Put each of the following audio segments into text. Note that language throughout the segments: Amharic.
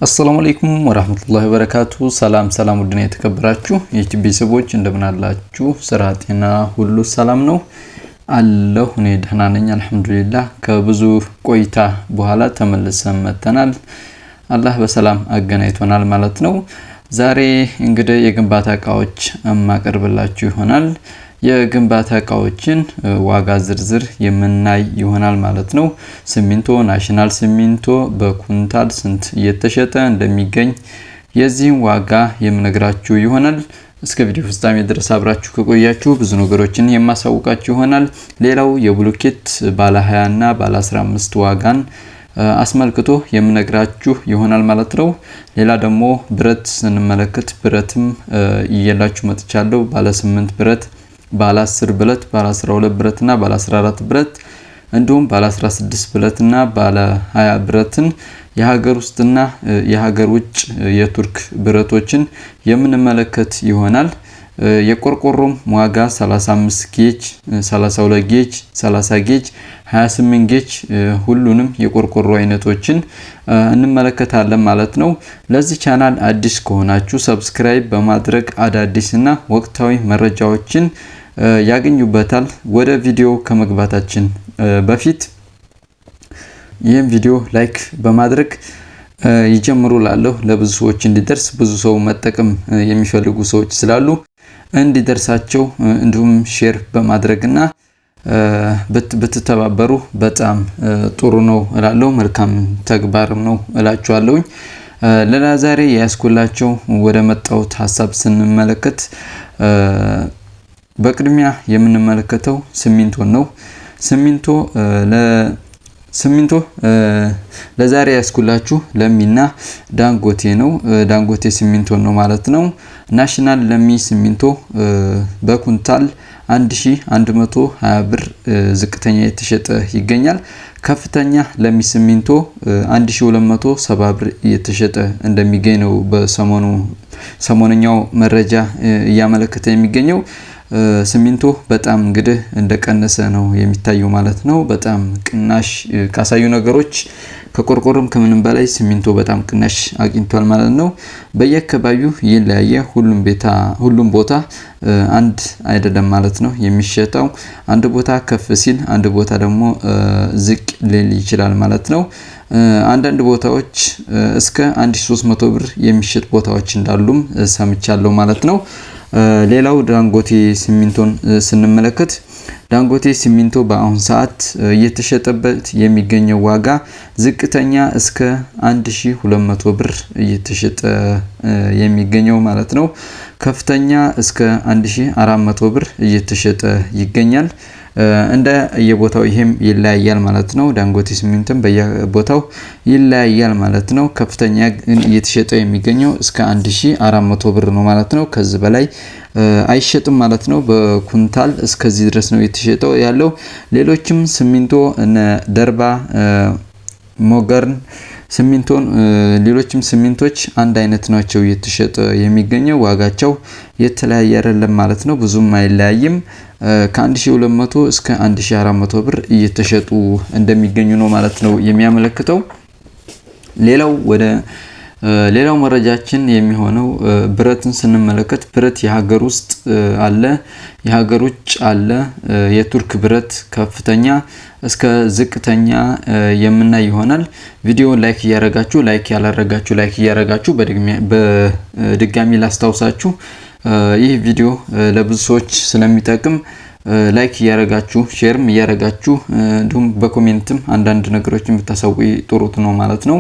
አሰላሙ አለይኩም ወራህመቱላሂ ወበረካቱ። ሰላም ሰላም፣ ውድና የተከበራችሁ የዩቲዩብ ቤተሰቦች እንደምን አላችሁ? ስራ፣ ጤና ሁሉ ሰላም ነው አለሁ። እኔ ደህና ነኝ አልሐምዱሊላህ። ከብዙ ቆይታ በኋላ ተመልሰን መጥተናል። አላህ በሰላም አገናኝቶናል ማለት ነው። ዛሬ እንግዲህ የግንባታ እቃዎች የማቀርብላችሁ ይሆናል። የግንባታ እቃዎችን ዋጋ ዝርዝር የምናይ ይሆናል ማለት ነው። ሲሚንቶ፣ ናሽናል ሲሚንቶ በኩንታል ስንት እየተሸጠ እንደሚገኝ የዚህን ዋጋ የምነግራችሁ ይሆናል። እስከ ቪዲዮ ፍጻሜ ድረስ አብራችሁ ከቆያችሁ ብዙ ነገሮችን የማሳውቃችሁ ይሆናል። ሌላው የብሎኬት ባለ 20 እና ባለ 15 ዋጋን አስመልክቶ የምነግራችሁ ይሆናል ማለት ነው። ሌላ ደግሞ ብረት ስንመለከት ብረትም እየላችሁ መጥቻለሁ። ባለ 8 ብረት፣ ባለ 10 ብረት፣ ባለ 12 ብረት እና ባለ 14 ብረት እንዲሁም ባለ 16 ብረት እና ባለ 20 ብረትን የሀገር ውስጥና የሀገር ውጭ የቱርክ ብረቶችን የምንመለከት ይሆናል። የቆርቆሮም ዋጋ 35 ጌጅ፣ 32 ጌጅ፣ 30 ጌጅ፣ 28 ጌጅ ሁሉንም የቆርቆሮ አይነቶችን እንመለከታለን ማለት ነው። ለዚህ ቻናል አዲስ ከሆናችሁ subscribe በማድረግ አዳዲስና ወቅታዊ መረጃዎችን ያገኙበታል። ወደ ቪዲዮ ከመግባታችን በፊት ይህም ቪዲዮ like በማድረግ ይጀምሩ ላለሁ ለብዙ ሰዎች እንዲደርስ፣ ብዙ ሰው መጠቀም የሚፈልጉ ሰዎች ስላሉ እንዲደርሳቸው፣ እንዲሁም share በማድረግና ብትተባበሩ በጣም ጥሩ ነው እላለሁ። መልካም ተግባርም ነው እላችኋለሁኝ። ሌላ ዛሬ የያዝኩላቸው ወደ መጣሁት ሀሳብ ስንመለከት በቅድሚያ የምንመለከተው ሲሚንቶን ነው። ሲሚንቶ ለዛሬ ያስኩላችሁ ለሚና ዳንጎቴ ነው። ዳንጎቴ ሲሚንቶ ነው ማለት ነው። ናሽናል ለሚ ሲሚንቶ በኩንታል 1120 ብር ዝቅተኛ የተሸጠ ይገኛል። ከፍተኛ ለሚ ሲሚንቶ 1270 ብር እየተሸጠ እንደሚገኝ ነው በሰሞኑ ሰሞነኛው መረጃ እያመለከተ የሚገኘው። ሲሚንቶ በጣም እንግዲህ እንደቀነሰ ነው የሚታየው ማለት ነው። በጣም ቅናሽ ካሳዩ ነገሮች ከቆርቆሮም ከምንም በላይ ሲሚንቶ በጣም ቅናሽ አግኝቷል ማለት ነው። በየአካባቢው ይለያየ፣ ሁሉም ቦታ አንድ አይደለም ማለት ነው የሚሸጠው። አንድ ቦታ ከፍ ሲል አንድ ቦታ ደግሞ ዝቅ ሊል ይችላል ማለት ነው። አንዳንድ ቦታዎች እስከ 1300 ብር የሚሸጥ ቦታዎች እንዳሉም ሰምቻለሁ ማለት ነው። ሌላው ዳንጎቴ ሲሚንቶን ስንመለከት ዳንጎቴ ሲሚንቶ በአሁን ሰዓት እየተሸጠበት የሚገኘው ዋጋ ዝቅተኛ እስከ 1200 ብር እየተሸጠ የሚገኘው ማለት ነው። ከፍተኛ እስከ 1400 ብር እየተሸጠ ይገኛል። እንደ የቦታው ይሄም ይለያያል ማለት ነው። ዳንጎቴ ሲሚንቶም በየቦታው ይለያያል ማለት ነው። ከፍተኛ ግን እየተሸጠ የሚገኘው እስከ 1400 ብር ነው ማለት ነው። ከዚህ በላይ አይሸጥም ማለት ነው። በኩንታል እስከዚህ ድረስ ነው የተሸጠው ያለው። ሌሎችም ሲሚንቶ እነ ደርባ፣ ሞገርን ሲሚንቶን፣ ሌሎችም ሲሚንቶች አንድ አይነት ናቸው እየተሸጠ የሚገኘው፣ ዋጋቸው የተለያየ አይደለም ማለት ነው። ብዙም አይለያይም። ከ1200 እስከ 1400 ብር እየተሸጡ እንደሚገኙ ነው ማለት ነው የሚያመለክተው። ሌላው ወደ ሌላው መረጃችን የሚሆነው ብረትን ስንመለከት ብረት የሀገር ውስጥ አለ፣ የሀገር ውጭ አለ። የቱርክ ብረት ከፍተኛ እስከ ዝቅተኛ የምናይ ይሆናል። ቪዲዮ like እያረጋችሁ፣ like ያላረጋችሁ like እያረጋችሁ፣ በድጋሚ ላስታውሳችሁ ይህ ቪዲዮ ለብዙ ሰዎች ስለሚጠቅም like እያረጋችሁ፣ share ም እያረጋችሁ፣ እንዲሁም በ comment ም አንዳንድ ነገሮችን ብታሳውቁ ጥሩ ነው ማለት ነው።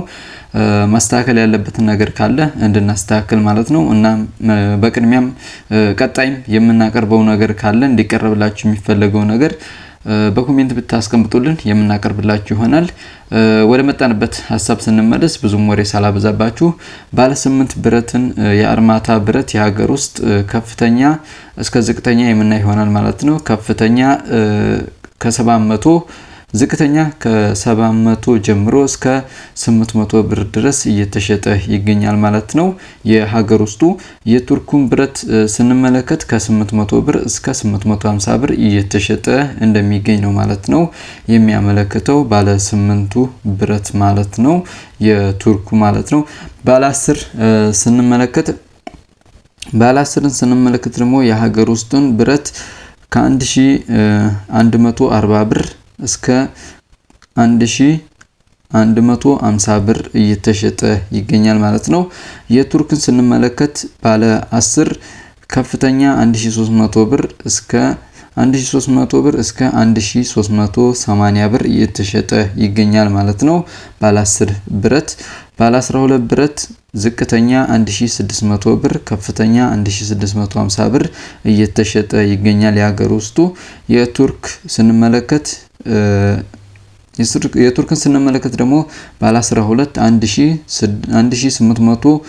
ማስተካከል ያለበትን ነገር ካለ እንድናስተካክል ማለት ነው። እና በቅድሚያም ቀጣይም የምናቀርበው ነገር ካለ፣ እንዲቀርብላችሁ የሚፈለገው ነገር በ comment ብታስቀምጡልን የምናቀርብላችሁ ይሆናል። ወደ መጣንበት ሀሳብ ስንመለስ ብዙም ወሬ ሳላበዛባችሁ ባለ 8 ብረትን የአርማታ ብረት የሀገር ውስጥ ከፍተኛ እስከ ዝቅተኛ የምናይ ይሆናል ማለት ነው። ከፍተኛ ከ790 ዝቅተኛ ከ700 ጀምሮ እስከ 800 ብር ድረስ እየተሸጠ ይገኛል ማለት ነው። የሀገር ውስጡ የቱርኩን ብረት ስንመለከት ከ800 ብር እስከ 850 ብር እየተሸጠ እንደሚገኝ ነው ማለት ነው የሚያመለክተው፣ ባለ 8ቱ ብረት ማለት ነው፣ የቱርኩ ማለት ነው። ባለ 10 ስንመለከት፣ ባለ 10ን ስንመለከት ደግሞ የሀገር ውስጡን ብረት ከ1140 ብር እስከ 1150 ብር እየተሸጠ ይገኛል ማለት ነው። የቱርክን ስንመለከት ባለ 10 ከፍተኛ 1300 ብር እስከ 1300 ብር እስከ 1380 ብር እየተሸጠ ይገኛል ማለት ነው። ባለ 10 ብረት። ባለ 12 ብረት ዝቅተኛ 1600 ብር ከፍተኛ 1650 ብር እየተሸጠ ይገኛል። የሀገር ውስጡ የቱርክ ስንመለከት የቱርክን ስንመለከት ደግሞ ባለ 12 1860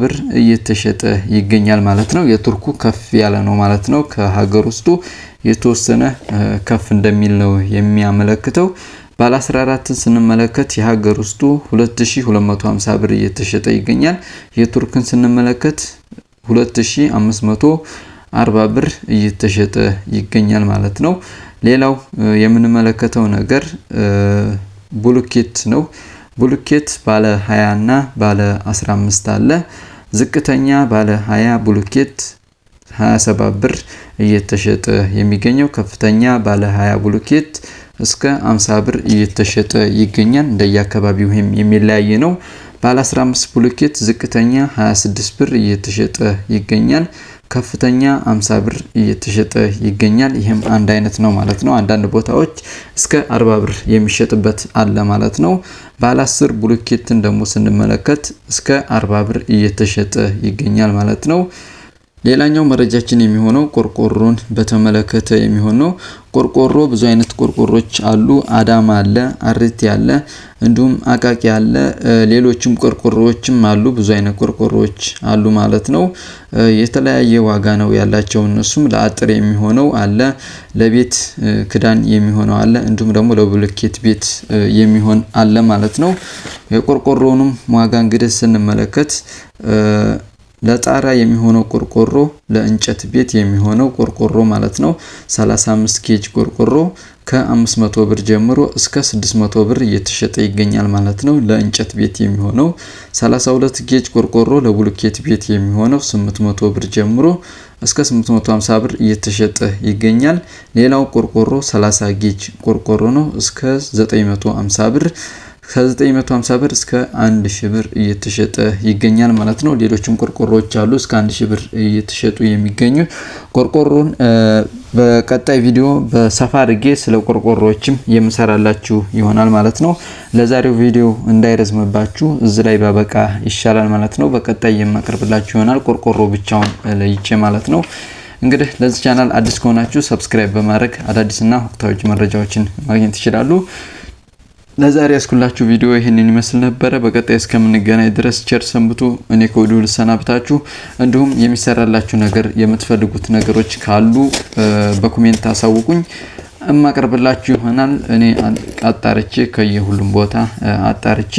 ብር እየተሸጠ ይገኛል ማለት ነው። የቱርኩ ከፍ ያለ ነው ማለት ነው። ከሀገር ውስጡ የተወሰነ ከፍ እንደሚል ነው የሚያመለክተው። ባለ 14ን ስንመለከት የሀገር ውስጡ 2250 ብር እየተሸጠ ይገኛል። የቱርክን ስንመለከት 2540 ብር እየተሸጠ ይገኛል ማለት ነው። ሌላው የምንመለከተው ነገር ቡሉኬት ነው። ቡሉኬት ባለ 20 እና ባለ 15 አለ። ዝቅተኛ ባለ 20 ቡሉኬት 27 ብር እየተሸጠ የሚገኘው፣ ከፍተኛ ባለ 20 ቡሉኬት እስከ 50 ብር እየተሸጠ ይገኛል። እንደየአካባቢው የሚለያይ ነው። ባለ 15 ቡሉኬት ዝቅተኛ 26 ብር እየተሸጠ ይገኛል። ከፍተኛ 50 ብር እየተሸጠ ይገኛል። ይህም አንድ አይነት ነው ማለት ነው። አንዳንድ ቦታዎች እስከ 40 ብር የሚሸጥበት አለ ማለት ነው። ባለ 10 ቡሉኬትን ደግሞ ስንመለከት እስከ 40 ብር እየተሸጠ ይገኛል ማለት ነው። ሌላኛው መረጃችን የሚሆነው ቆርቆሮን በተመለከተ የሚሆን ነው። ቆርቆሮ ብዙ አይነት ቆርቆሮች አሉ። አዳማ አለ፣ አሪቲ አለ፣ እንዲሁም አቃቂ አለ፣ ሌሎችም ቆርቆሮዎችም አሉ። ብዙ አይነት ቆርቆሮዎች አሉ ማለት ነው። የተለያየ ዋጋ ነው ያላቸው። እነሱም ለአጥር የሚሆነው አለ፣ ለቤት ክዳን የሚሆነው አለ፣ እንዲሁም ደግሞ ለብሎኬት ቤት የሚሆን አለ ማለት ነው። የቆርቆሮውንም ዋጋ እንግዲህ ስንመለከት ለጣራ የሚሆነው ቆርቆሮ፣ ለእንጨት ቤት የሚሆነው ቆርቆሮ ማለት ነው፣ 35 ኬጅ ቆርቆሮ ከ500 ብር ጀምሮ እስከ 600 ብር እየተሸጠ ይገኛል ማለት ነው። ለእንጨት ቤት የሚሆነው 32 ጌጅ ቆርቆሮ ለቡሉኬት ቤት የሚሆነው 800 ብር ጀምሮ እስከ 850 ብር እየተሸጠ ይገኛል። ሌላው ቆርቆሮ 30 ጌጅ ቆርቆሮ ነው፣ እስከ 950 ብር፣ ከ950 ብር እስከ 1000 ብር እየተሸጠ ይገኛል ማለት ነው። ሌሎችም ቆርቆሮዎች አሉ እስከ 1000 ብር እየተሸጡ የሚገኙ። ቆርቆሮን በቀጣይ ቪዲዮ በሰፋ አድርጌ ስለ ቆርቆሮዎችም የምሰራላችሁ ይሆናል ማለት ነው። ለዛሬው ቪዲዮ እንዳይረዝምባችሁ እዚህ ላይ ባበቃ ይሻላል ማለት ነው። በቀጣይ የማቀርብላችሁ ይሆናል ቆርቆሮ ብቻውን ለይቼ ማለት ነው። እንግዲህ ለዚህ ቻናል አዲስ ከሆናችሁ subscribe በማድረግ አዳዲስና ወቅታዊ መረጃዎችን ማግኘት ይችላሉ። ለዛሬ ያስኩላችሁ ቪዲዮ ይህንን ይመስል ነበረ። በቀጣይ እስከምንገናኝ ድረስ ቸር ሰንብቱ። እኔ ከወዲሁ ልሰናብታችሁ። እንዲሁም የሚሰራላችሁ ነገር የምትፈልጉት ነገሮች ካሉ በ comment አሳውቁኝ፣ እማቀርብላችሁ ይሆናል። እኔ አጣርቼ ከየሁሉም ቦታ አጣርቼ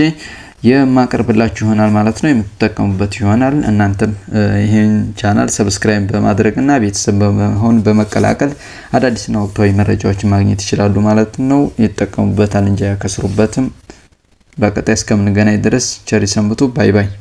የማቀርብላችሁ ይሆናል ማለት ነው። የምትጠቀሙበት ይሆናል። እናንተም ይህን channel subscribe በማድረግ እና ቤተሰብ በመሆን በመቀላቀል አዳዲስና ወቅታዊ መረጃዎችን ማግኘት ይችላሉ ማለት ነው። ይጠቀሙበታል እንጂ አያከስሩበትም። በቀጣይ እስከምንገናኝ ድረስ ቸር ይሰንብቱ። Bye bye።